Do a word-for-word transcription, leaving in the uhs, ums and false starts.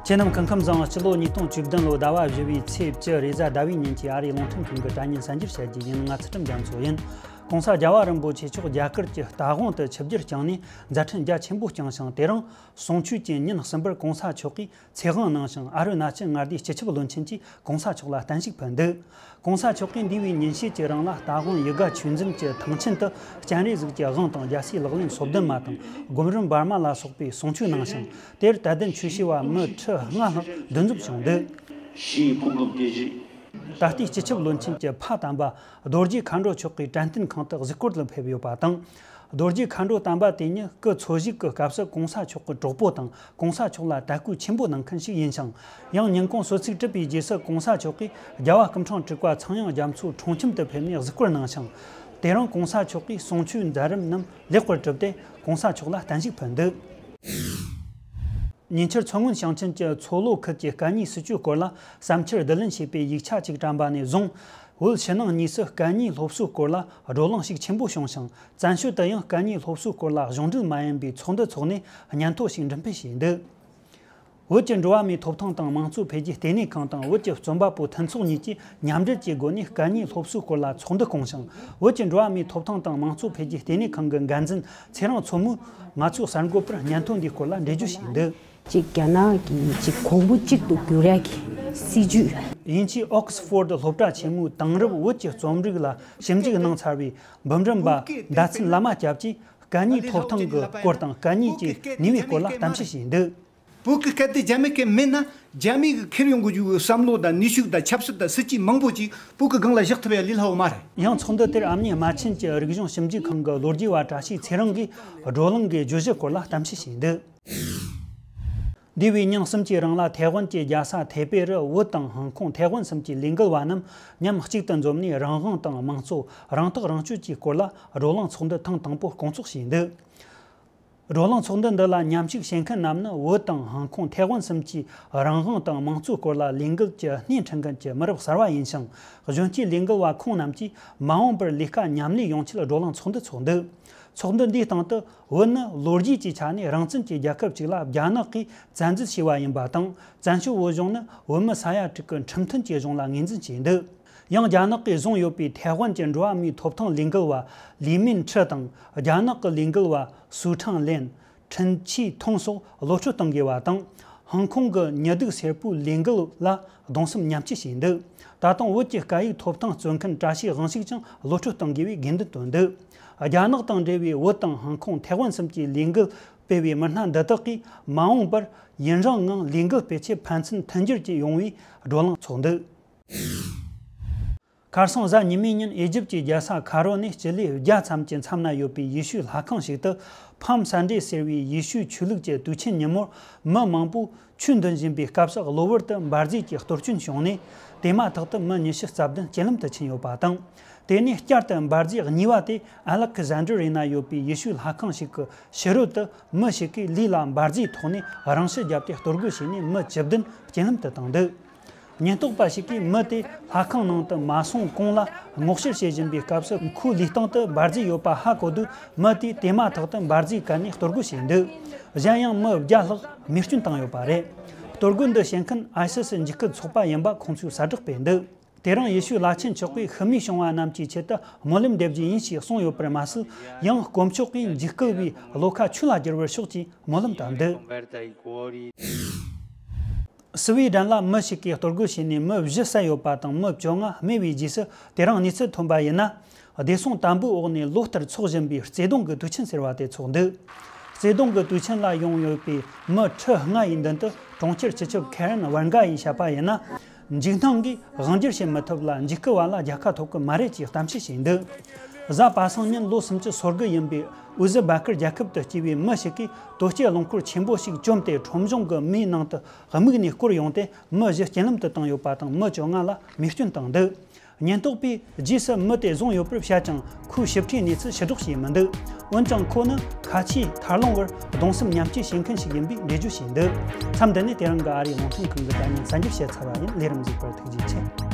ཁྱེད་རྣམས་སྐུ་ཁམས་བཟང་། སྤྱི་ལོ་ཉིས་སྟོང་བཅུ་བདུན་ལོའི་ཟླ་བ་བཞི་པའི་ཚེས་བཅུ་རེས་གཟའ་ཟླ་བའི་ཉིན་གྱི་ཨ་རིའི་རླུང་འཕྲིན་ཁང་གི་དྲ་བརྙན་གསར་འགྱུར་བཤད་རྒྱུ་ཡིན། ང་ཚུལ་ཁྲིམས་རྒྱ་མཚོ་ཡིན། ྋགོང་ས་རྒྱལ་བ་རིན་པོ་ཆེ་མཆོག་རྒྱ་གར་གྱི་རྟ་དབང་དུ་ཆིབས་བསྒྱུར་བསྐྱངས་ནས་མཛད་འཕྲིན་རྒྱ་ཆེན་པོ་བསྐྱངས་ཤིང་། དེ་རིང་གསུང་ཆོས་ཀྱི་ཉིན་གསུམ་པར་ྋགོང་ས་མཆོག་གིས་ཚེ་དབང་གནང་ཞིང་། ཨ་རུ་ན་ཆི་མངའ་སྡེའི་སྤྱི་ཁྱབ་བློན་ཆེན་གྱིས་ྋགོང་ས་མཆོག་ལ་བརྟན་བཞུགས་ཕུལ་འདུག ྋགོང་ས་མཆོག་གིས་འདས་པའི་ཉིན་ཤས་ཀྱི་རིང་ལ་རྟ་དབང་ཡིད་དགའ་ཆོས་འཛིན་གྱི་ཐང་ཆེན་དུ་སྤྱན་རས་གཟིགས་ཀྱི་དབང་དང་རྒྱལ་སྲས་ལག་ལེན་སོ་བདུན་མ་དང་སྒོམ་རིམ་བར་མ་ལ་སོགས་པའི་གསུང་ཆོས་གནང་ཞིང་། དེར་དད་ལྡན་ཆོས་བྱེད་པ་མི་ཁྲི་ལྔ་ལྷག་འདུ་འཛོམས་བྱུང་འདུག་ཞེས་ཕུང་ཁམས་སྐྱེ་གཞི། ད་ལྟའི་སྤྱི་ཁྱབ་བློན་ཆེན་གྱི་ཕ་དམ་པ་རྡོ་རྗེ་མཁའ་འགྲོ་མཆོག་གིས་དྲན་རྟེན་ཁང་དུ་གཟིགས་སྐོར་དུ་ཕེབས་ཡོད་པ་དང་། རྡོ་རྗེ་མཁའ་འགྲོ་དམ་པ་དེ་ཉིད་སྐུ་འཚོ་བཞུགས་ཀྱི་སྐབས་སུ་ྋགོང་ས་མཆོག་གི་གྲོགས་པོ་དང་ྋགོང་ས་མཆོག་ལ་དད་གུས་ཆེན་པོ་གནང་མཁན་ཞིག་ཡིན་ཞིང་། ཡང་ཉིན་གུང་གསོལ་ཚིགས་བྲིས་པའི་རྗེས་སུ་ྋགོང་ས་མཆོག་གིས་རྒྱལ་བ་སྐུ་ཕྲེང་དྲུག་པ་ཚངས་དབྱངས་རྒྱ་མཚོའི་འཁྲུངས་ཁྱམས་དུ་ཕེབས་ནས་གཟིགས་སྐོར་གནང་ཞིང་། དེ་རིང་ྋགོང་ས་མཆོག་གིས་གསུང་ཆོས་མཛད་རིམ་རྣམས་ལེགས་པར་གྲུབ་སྟེ་ྋགོང་ས་མཆོག་ལ་བརྟན་བཞུགས་ཕུལ་འདུག་ཉེ་ཆར་མཚོ་སྔོན་ཞིང་ཆེན་གྱི་མཚོ་ལྷོ་ཁུལ་གྱི་སྐད་གཉིས་སྲིད་ཇུས་སྐོར་ལ་བསམ་འཆར་བསྡུ་ལེན་བྱས་པའི་ཡིག་ཆ་གཅིག་བཀྲམ་པ་ནས་བཟུང་། བོད་ཕྱི་ནང་གཉིས་སུ་སྐད་གཉིས་སློབ་གསོའི་སྐོར་ལ་བགྲོ་གླེང་ཤུགས་ཆེན་པོ་བྱུང་ཞིང་། བཙན་བྱོལ་དུ་ཡང་སྐད་གཉིས་སློབ་གསོའི་སྐོར་ལ་གཞུང་འབྲེལ་མ་ཡིན་པའི་ཚོགས་འདུ་འཚོགས་ནས་སྙན་ཐོ་ཞིག་འགྲེམས་སྤེལ་བྱས་འདུག་བོད་ཀྱི་འགྲོ་བ་མིའི་ཐོབ་ཐང་དང་དམངས་གཙོ་འཕེལ་རྒྱས་ལྟེ་གནས་ཁང་དང་བོད་ཀྱི་རྩོམ་པ་པོ་མཐུན་ཚོགས་གཉིས་ཀྱིས་མཉམ་འབྲེལ་གྱི་སྒོ་ནས་སྐད་གཉིས་སློབ་གསོའི་སྐོར་ལ་ཚོགས་འདུ་བསྐོངས་ཤིང་། བོད་ཀྱི་འགྲོ་བ་མིའི་ཐོབ་ཐང་དང་དམངས་གཙོ་འཕེལ་རྒྱས་ལྟེ་གནས་ཁང་གི་འགན་འཛིན་ཚེ་རིང་མཚོ་མོས་ང་ཚོའི་གསར་འགོད་པར་སྙན་ཐོ་འདིའི་སྐོར་ལ་འགྲེལ་བརྗོད་བྱས་འདུག་གཅིག་རྒྱ་ནག་གི་གཅིག་གོང་བུ་གཅིག་ཏུ་གྱུར་ཡག་གི་སྲིད་ཇུས། དབྱིན་ཇིའི་ཨོག་སི་ཕོར་ཌི་སློབ་གྲྭ་ཆེན་མོའི་དེང་རབས་བོད་ཀྱི་རྩོམ་རིག་ལ་ཞིབ་འཇུག་གནང་ཚར་བའི་འབུམ་རམས་པ་ཟླ་ཚེ་བླ་མ་སྐྱབས་ཀྱིས་སྐད་གཉིས་ཐོབ་ཐང་གི་སྐོར་དང་སྐད་གཉིས་ཀྱི་ནུས་པའི་སྐོར་ལ་གཏམ་བཤད་བྱས་འདུག་བོད་ཀྱི་སྐད་དེ་རྒྱ་མི་སྐད་མིན་ན། རྒྱ་མི་གི་ཁེར་ཡོང་གི་ཡོད་པའི་བསམ་བློ་དང་ནུས་ཤུགས་དང་ཆབ་སྲིད་དང་སྲིད་ཇུས་མང་པོ་ཅིག་བོད་ཀྱི་སྒང་ལ་བཞག་ཐུབ་ཡ་ལས་སླ་བོ་མ་རེད། ཡང་ཚོགས་འདུ་དེར་ཨ་མྱེས་རྨ་ཆེན་གྱི་རིག་གཞུང་ཞིབ་འཇུག་ཁང་གི་ལོ་རྒྱུས་པ་བཀྲ་ཤིས་ཚེ་རིང་གིས་བགྲོ་གླེང་གི་བརྗོད་གཞི་སྐོར་ལ་གཏམ་བཤད་བྱས་འདུག་འདས་པའི་ཉིན་གསུམ་གྱི་རིང་ལ་ཐའེ་ཝན་གྱི་རྒྱལ་ས་ཐའེ་པེ་རུ་བོད་དང་ཧོང་ཀོང་ཐའེ་ཝན་གསུམ་གྱི་ལས་འགུལ་བ་རྣམས་མཉམ་གཅིག་ཏུ་འཛོམས་ནས་རང་དབང་དང་དམངས་གཙོ། རང་ཐག་རང་གཅོད་ཀྱི་སྐོར་ལ་བགྲོ་གླེང་ཚོགས་འདུ་ཐེངས་དང་པོ་སྐོང་ཚོགས་བྱས་འདུག་བགྲོ་གླེང་ཚོགས་འདུ་འདི་ལ་མཉམ་ཞུགས་བྱེད་མཁན་རྣམས་ནི་བོད་དང་ཧོང་ཀོང་ཐའེ་ཝན་གསུམ་གྱི་རང་དབང་དང་དམངས་གཙོའི་སྐོར་ལ་ལས་འགུལ་གྱི་སྣེ་ཁྲིད་མཁན་གྱི་མི་རབས་གསར་བ་ཡིན་ཞིང་། གཞོན་སྐྱེས་ལས་འགུལ་བ་ཁོང་རྣམས་ཀྱིས་མ་འོངས་པར་ལས་ཀ་མཉམ་ལས་ཡོང་ཆེད་བགྲོ་གླེང་ཚོགས་འདུ་འཚོགས་འདུག་ཚོགས་འདུ་འདིའི་སྟེང་དུ་བོད་ནི་ལོ་རྒྱུས་ཀྱི་ཆ་ནས་རང་བཙན་གྱི་རྒྱལ་ཁབ་ཅིག་ལ་རྒྱ་ནག་གིས་བཙན་འཛུལ་བྱས་པ་ཡིན་པ་དང་། བཙན་བྱོལ་བོད་གཞུང་ནི་བོད་མི་ས་ཡ་དྲུག་གི་ཁྲིམས་མཐུན་གྱི་གཞུང་ལ་ངོས་འཛིན་བྱས་འདུག་ཡང་རྒྱ་ནག་གིས་བཟུང་ཡོད་པའི་ཐའེ་ཝན་གྱི་འགྲོ་བ་མིའི་ཐོབ་ཐང་ལས་འགུལ་བ་ལི་མིན་ཁྲི་དང་། རྒྱ་ནག་གི་ལས་འགུལ་བ་སུའུ་ཁྲང་ལེན། ཁྲིན་ཆི་ཐུང་སོགས་གློད་གྲོལ་གཏོང་དགོས་པ་དང་། ཧོང་ཀོང་གི་ཉི་གདུགས་སེར་པོའི་ལས་འགུལ་ལ་གདུང་སེམས་མཉམ་སྐྱེད་བྱས་འདུག་ད་དུང་བོད་ཀྱི་སྐད་ཡིག་ཐོབ་ཐང་རྩོད་མཁན་བཀྲ་ཤིས་དབང་ཕྱུག་ཀྱང་གློད་གྲོལ་གཏོང་དགོས་པའི་དགོས་འདུན་བཏོན་འདུག་རྒྱ་ནག་དང་འབྲེལ་བའི་བོད་དང་ཧོང་ཀོང་ཐའེ་ཝན་གསུམ་གྱི་ལས་འགུལ་སྤེལ་བའི་མི་སྣ་འདི་དག་གིས་མ་འོངས་པར་ཡུན་རིང་ངང་ལས་འགུལ་སྤེལ་ཆེད་ཕན་ཚུན་མཐུན་འགྱུར་གྱིས་ཡོང་བའི་བགྲོ་གླེང་འཚོགས་འདུག་ཁ་སང་གཟའ་ཉི་མའི་ཉིན་ཨི་ཇིབ་ཀྱི་རྒྱལ་ས་ཁ་རོ་ནས་སྤྱི་ལེ་བརྒྱ་ཙམ་གྱི་མཚམས་ན་ཡོད་པའི་ཡེ་ཤུའི་ལྷ་ཁང་ཞིག་ཏུ་ཕམ་སན་ཌེ་ཟེར་བའི་ཡེ་ཤུའི་ཆོས་ལུགས་ཀྱི་དུས་ཆེན་ཉིན་མོར་མི་མང་པོས་ཆོས་འདོན་བཞིན་པའི་སྐབས་སུ་གློ་བུར་དུ་འབར་རྫས་ཀྱི་གཏོར་སྐྱོན་བྱུང་ནས། དེ་མ་ཐག་ཏུ་མི་ཉི་ཤུ་རྩ་བདུན་རྐྱེན་ལམ་དུ་ཕྱིན་ཡོད་པ་དང་། དེ་ནས་བསྐྱར་དུ་འབར་རྫས་གཉིས་པ་དེ་ཨ་ལེག་ཟན་ཌ་རི་ན་ཡོད་པའི་ཡེ་ཤུའི་ལྷ་ཁང་ཞིག་གི་ཕྱི་རོལ་དུ་མི་ཞིག་གིས་ལུས་ལ་འབར་རྫས་ཐོགས་ནས་རང་ཤི་བརྒྱབ་སྟེ་གཏོར་རྒོལ་བྱས་ནས་མི་བཅུ་བདུན་རྐྱེན་ལམ་དུ་བཏང་འདུག་ཉེན་རྟོག་པ་ཞིག་གིས་མི་དེ་ལྷ་ཁང་ནང་དུ་མ་སོང་གོང་ལ་སྔོག་བཤེར་བྱེད་བཞིན་པའི་སྐབས་སུ་ཁོའི་ལུས་སྟེང་དུ་འབར་རྫས་ཡོད་པ་ཧ་གོ་དུས། མི་དེས་དེ་མ་ཐག་ཏུ་འབར་རྫས་བཀལ་ནས་གཏོར་རྒོལ་བྱས་འདུག་གཞན་ཡང་མི་བརྒྱ་ལྷག་རྨས་སྐྱོན་བཏང་ཡོད་པ་རེད། གཏོར་རྒོལ་འདི་བྱེད་མཁན་ཨའི་སི་སི་འཇིགས་སྐུལ་ཚོགས་པ་ཡིན་པ་ཁོང་ཚོས་གསལ་བསྒྲགས་སྤེལ་འདུག་དེ་རིང་ཡེ་ཤུའི་བླ་ཆེན་མཆོག་གིས་ཤི་རྨས་བྱུང་བ་རྣམས་ཀྱི་ཆེད་དུ་སྨོན་ལམ་འདེབས་རྒྱུ་ཡིན་ཞེས་གསུངས་ཡོད་པར་མ་ཟད། ཡང་དཀོན་མཆོག་གིས་འཇིགས་སྐུལ་བའི་བློ་ཁ་ཆོས་ལ་བསྒྱུར་བར་ཤོག་ཅེས་སྨོན་ལམ་བཏབ་འདུག་སི་ཝི་ཌེན་ལ་མི་ཞིག་གིས་གཏོར་རྒོལ་བྱས་ནས་མི་བཞི་བསད་ཡོད་པ་དང་མི་བཅོ་ལྔ་རྨས་པའི་རྗེས་སུ། དེ་རིང་གནས་ཚུལ་ཐོན་པ་ཡིན་ན། བདེ་སྲུང་དམ་པོའི་འོག་ནས་ལོ་ལྟར་འཚོགས་བཞིན་པའི་བརྩེ་དུང་གི་དུས་ཆེན་ཟེར་བ་དེ་འཚོགས་འདུག་བརྩེ་དུང་གི་དུས་ཆེན་ལ་ཡོང་ཡོད་པའི་མི་ཁྲི་ལྔ་ཡི་མདུན་དུ་གྲོང་ཁྱེར་སྤྱི་ཁྱབ་ཁེ་རན་ཝན་གྷ་ཡིས་བཤད་པ་ཡིན་ན། འཇིགས་སྣང་གིས་དབང་སྒྱུར་བྱེད་མི་ཐུབ་ལ་འཇིགས་སྐུལ་བ་ལ་རྒྱལ་ཁ་ཐོབ་ཀྱི་མ་རེད་ཅེས་གཏམ་བཤད་བྱས་འདུག་གཟའ་པ་སངས་ཉིན་ལོ་སུམ་ཅུ་སོ་དགུ་ཡིན་པའི་ཨུ་ཟི་བྷ་ཀིར་རྒྱལ་ཁབ་ཏུ་སྐྱེས་པའི་མི་ཞིག་གིས་དོས་སྐྱེལ་རླངས་འཁོར་ཆེན་པོ་ཞིག་བཅོམ་སྟེ་ཁྲོམ་གཞུང་གི་མིའི་ནང་དུ་དམིགས་ནས་བསྐོར་ཡོང་སྟེ་མི་བཞི་རྐྱེན་ལམ་དུ་བཏང་ཡོད་པ་དང་མི་བཅོ་ལྔ་ལ་རྨས་སྐྱོན་བཏང་འདུག་ཉེན་རྟོག་པས་རྗེས་སུ་མི་དེ་བཟུང་ཡོད་པར་བཤད་ཀྱང་ཁོའི་ཞིབ་ཕྲའི་གནས་ཚུལ་ཕྱིར་སྒྲོག་བྱས་མི་འདུག་འོན་ཀྱང་ཁོ་ནི་ཁ་ཆེའི་མཐར་ལོངས་བར་གདུང་སེམས་མཉམ་སྐྱེད་བྱེད་མཁན་ཞིག་ཡིན་པའི་འགྲེལ་བརྗོད་བྱས་འདུག་མཚམས་འདི་ནས་དེ་རིང་གི་ཨ་རིའི་རླུང་འཕྲིན་ཁང་གི་དྲ་བརྙན་གསར་འགྱུར་བཤད་ཚར་བ་ཡིན། ལས་རིམ་གཟིགས་པར་ཐུགས་རྗེ་ཆེ།